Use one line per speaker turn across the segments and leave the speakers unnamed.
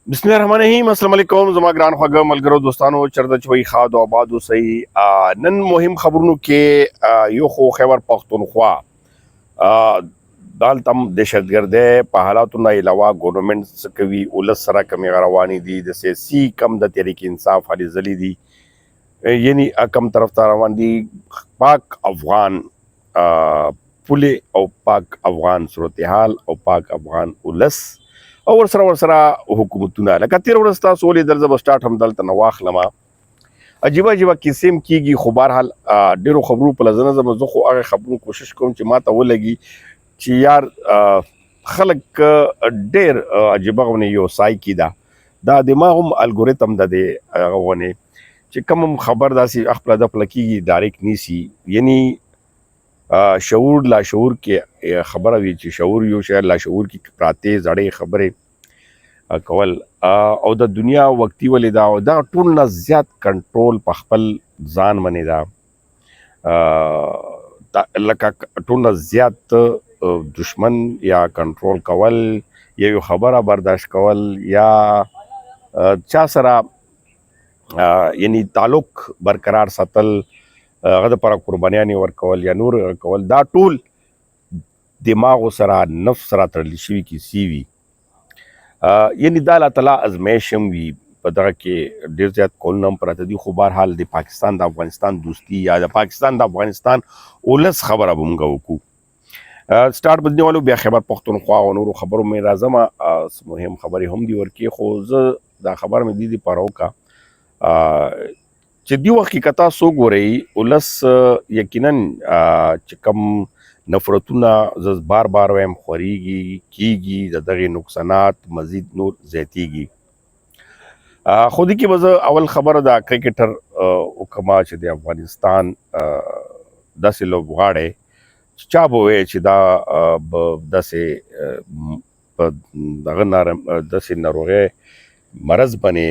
بسم الله الرحمن الرحیم. السلام علیکم زما ګران خواږه ملګرو، دوستانو، چرته چې وي ښاد او آباد اوسئ. نن مهم خبرونو کې یو خو خیبر پښتونخوا دالته هم دهشتګردۍ په حالاتو نه علاوه ګورنمنټ څه کوي، ولس سره کمې روانې دي، د سیاسي کم د تحریک انصاف هلې ځلې دي، یعنی کم طرف ته روان دي، پاک افغان پولې او پاک افغان صورتحال او پاک افغان ولس او ورسره حکومتونه. لکه تېره ورځ تاسو ولیدل، زه به سټارټ هم دلته نه واخلم. عجیبه عجیبه کیسې هم کېږي، خو بهرحال ډېرو خبرو په لزه نه ځم. زه خو هغه خبرو کوشش کوم چې ما ته ولګي چې یار خلک ډېر عجیبه غونې یو سایکي ده، دا دماغ هم الګوریتم ده دی هغه غونې چې کوم هم خبر داسې خپله دپله کېږي ډایرکټ نیسي، یعنی شعور لا شعور کې خبره وي چې شعور یو شی لا شعور کې پراته زړې خبرې کول او د دنیا وقتی ولې دا او دا ټول نه زیات کنټرول په خپل ځان باندې دا لکه ټول نه زیات دشمن یا کنټرول کول یا یو خبره برداشت کول یا چا سره یعنی تعلق برقرار ساتل، هغه دپاره قربانیانې ورکول یا نور کول، دا ټول دماغ سره نفس سره تړل شوي کیسې وي. یعنی دا الله تعالی ازمایش هم وي، په دغه کې ډېر زیات قولونه هم پراته دي. خو بهرحال د پاکستان د افغانستان دوستي یا د پاکستان د افغانستان ولس خبره به مونږ وکړو. سټارټ به نیولو، بیا خیبر پښتونخوا او نورو خبرو مې راځم، مهم خبرې هم دي ورکې. خو زه دا خبره مې دې دپاره وکړه چې دی وخت کې که تاسو وګورئ ولس یقینا چې کم نفرتونه زه بار بار وایم خورېږي کېږي، د دغې نقصانات مزید نور زیاتېږي. خو دې کې به زه اول خبره د کرکټر وکړم چې د افغانستان داسې لوبغاړی چې چا به وایي چې دا به داسې په دغه نارم داسې ناروغۍ مرض باندې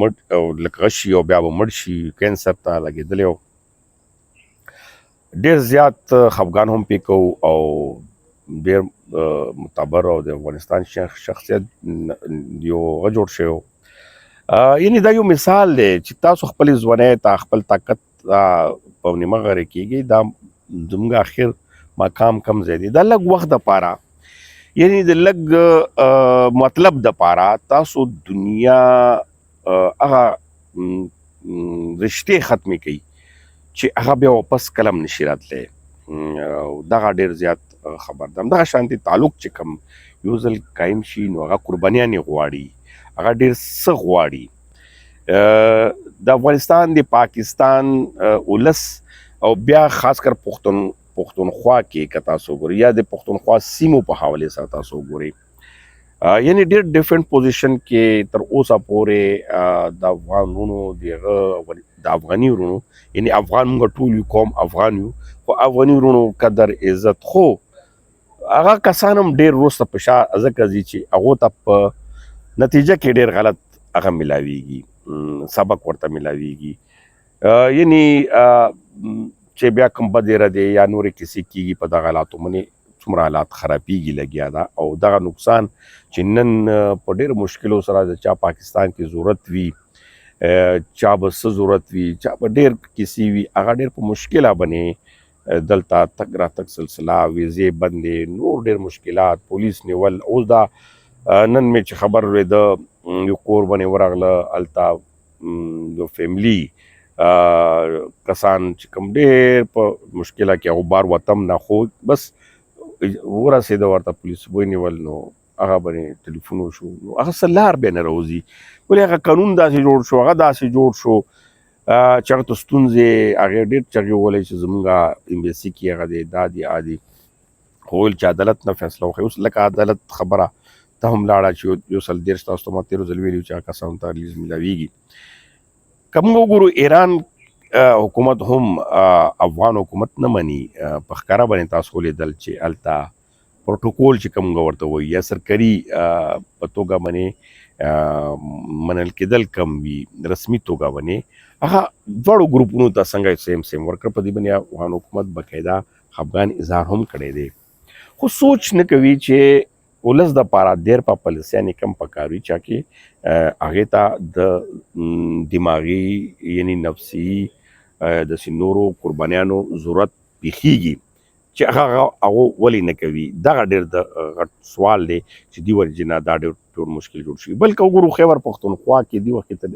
مړ او لکه غشي او بیا به مړ شي، کینسر ته لګېدلی و، ډېر زیات خفګان هم پې کوو او ډېر معتبر او د افغانستان شخصیت یو هغه جوړ شوی و. یعنی دا یو مثال دی چې تاسو خپلې ځوانۍ ته خپل طاقت په نیمه غرې کېږئ، دا زموږ اخر مقام کم ځای دی. دا لږ وخت دپاره یعنی د لږ مطلب دپاره تاسو دنیا هغه رشتې ختمې کړئ چې هغه بیا واپس کله هم نشي راتلی. او دغه ډېر زیات خبر ده. همدغه شانتې تعلق چې کوم یو ځل قایم شي نو هغه قربانیانې غواړي، هغه ډېر څه غواړي. د افغانستان د پاکستان ولس او بیا خاص کر پښتونخوا کې که تاسو وګورئ یا د پښتونخوا سیمو په حوالې سره تاسو وګورئ، یعنی ډېر ډیفرنٹ پوزیشن کې تر اوسه پورې د افغان وروڼو دغه د افغاني وروڼو، یعنی افغان موږ ټول یو قوم افغان یو، خو افغاني وروڼو قدر عزت، خو هغه کسان هم ډېر وروسته په شا ځکه ځي چې هغو ته په نتیجه کې ډېر غلط هغه ملاویږي، سبق ورته ملاویږي. یعنی چې بیا کوم بدې ردې یا نورې کیسې کیږي په دغه حالاتو باندې څومره حالات خرابیږي لګیا ده. او دغه نقصان چې نن په ډېرو مشکلو سره د چا پاکستان کې ضرورت وي، چا به څه ضرورت وي، چا به ډېر کیسې وي، هغه ډېر په مشکله باندې دلته تګ راتګ سلسله، ویزې بندې، نور ډېر مشکلات، پولیس نیول. اوس دا نن مې چې خبر ورېده یو کور باندې ورغله، هلته یو فیملی کسان چې کوم ډېر په مشکله کې هغه بار وتم نه، خو بس ورسېده ورته پولیس ونیول، نو هغه باندې ټلیفون وشو، نو هغه څه لار بیا نه راوځي. ولې هغه قانون داسې جوړ شو، هغه داسې جوړ شو چې هغه ته ستونزې هغې ډېر چغې وولې چې زمونږ امبیسي کې هغه دی دا دی هغه دی، خو ویل چې عدالت نه فیصله وکړي. اوس لکه عدالت خبره ته هم لاړه چې یو سل دېرش تاسو ته ما تېرو ځل ویلي چې هغه کسانو ته ریلیز میلاویږي. که موږ وګورو ایران حکومت هم افغان حکومت نه مني، په ښکاره باندې تاسو ولیدل چې هلته پروتوکول چې کوم ورته وایي یا سرکاري په توګه باندې منل کېدل کم وي رسمي توګه باندې، هغه دواړو ګروپونو ته څنګه سیم سیم ورکړ، په دې باندې افغان حکومت باقاعده خفګان اظهار هم کړی دی. خو سوچ نه کوي چې ولس د پاره دیر په پالیسیانې کم پکار وي چا کې هغې ته د دماغي یعنی نفسي د نورو قربانیانو ضرورت پیښیږي چې هغه هغه ولې نه کوي. دغه ډېر د غټ سوال دی چې دی وجې نه دا ډېر ټول مشکل جوړ شي. بلکې وګورو خیبر پښتونخوا کې دی وخت ته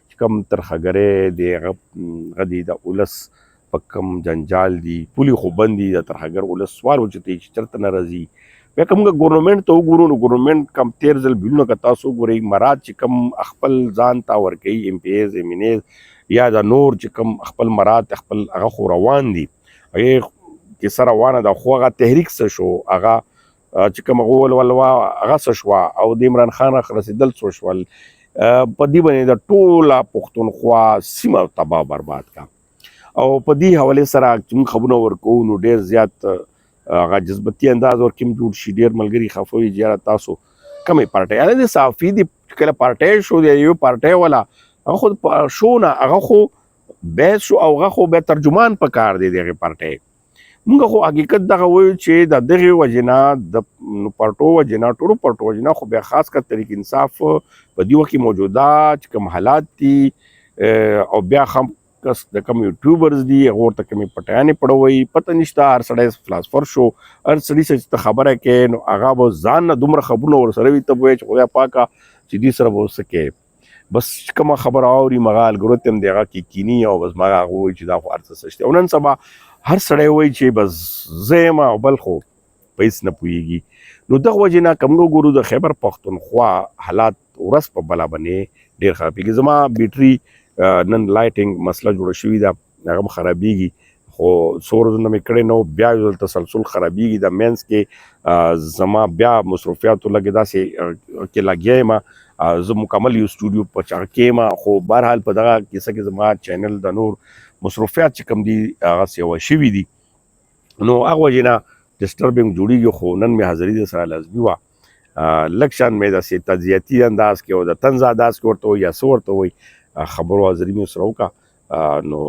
چې کوم ترخګری دی، هغه دی د ولس په کوم جنجال دي، پولې خو بند دي، د ترهګر ولس سوال اوچتوي چې چېرته نه راځي. بیا که موږ ګورنمنټ ته وګورو نو ګورنمنټ کم تېر ځل بلونه که تاسو وګورئ، مراد چې کوم خپل ځان ته ورکوي، ایم پي ایز، ایم این ایز یا د نور چې کوم خپل مراد خپل هغه خو روان دي، هغې کیسه روانه ده، خو هغه تحریک څه شو، هغه چې کوم هغه ولولوه هغه څه شوه او د عمران خان رسېدل څه شول. په دې باندې د ټوله پښتونخوا سیمه تباه برباد کا. او په دې حواله سره چې موږ خبرونه ورکوو نو ډېر زیات هغه جذباتي انداز ورکې هم جوړ شي، ډېر ملګري خفه وي چې یاره تاسو کومې پارټۍ، یعنې د صحافي دي کله پارټۍ شو، د یو پارټۍ والا هغه خو شو نه، هغه خو بحث شو او هغه خو بیا ترجمان په کار دی دغې پارټۍ. موږ خو حقیقت دغه وایو چې د دغې وجې نه د پارټو وجې نه ټولو پارټو وجې نه خو بیا خاص کر تحریک انصاف په دې وخت کې موجوده چې کوم حالات دي او بیا هم کس د کوم یوټیوبرز دي هغه ورته کومې پټیانې پړوي، پته نشته، هر سړی فلاسفر شو، هر سړي سره چې ته خبره کوې نو هغه به ځان نه دومره خبرونه ورسره وي، ته به وایې چې خدای پاکه چې دې سره به اوس څه کوې. بس چې کومه خبره اوري مغه الګوریتم دی هغه کې کینی او بس مغه هغه وایي چې دا خو هر څه شته. او نن سبا هر سړی وایي چې بس زه یم او بل خو په هېڅ نه پوهېږي. نو دغه وجې نه که موږ وګورو د خیبر پښتونخوا حالات ورځ په بله باندې ډېر خرابېږي. زما بیټري نن لایټینګ مسله جوړه شوې ده، هغه هم خرابېږي، خو څو ورځو نه مې کړی نه و، بیا یو ځل تسلسل خرابېږي. د منځ کې زما بیا مصروفیاتو لږې داسې کې لګیا یم، زه مکمل یو سټوډیو په چغه کې یم، خو بهرحال په دغه کیسه کې زما چینل د نور مصروفیات چې کوم دي هغه سیوا شوي دي، نو هغه وجې نه ډسټربینګ جوړیږي. خو نن مې حاضري د سره لازمي وه، لږ شان مې داسې تجزیاتي انداز کې او د طنز انداز کې ورته وایي یا څه ورته وایي، خبرو حاضري مې سره وکړه. نو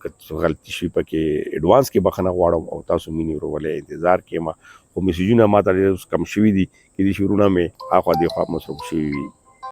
که څه غلطي شوي پکې اډوانس کې بخښنه غواړم او تاسو مینې ورولې انتظار کې یم. خو میسجونه ما ته ډېر اوس کم شوي دي، کېدای شي وروڼه مې اخوا دېخوا مصروف شوي وي.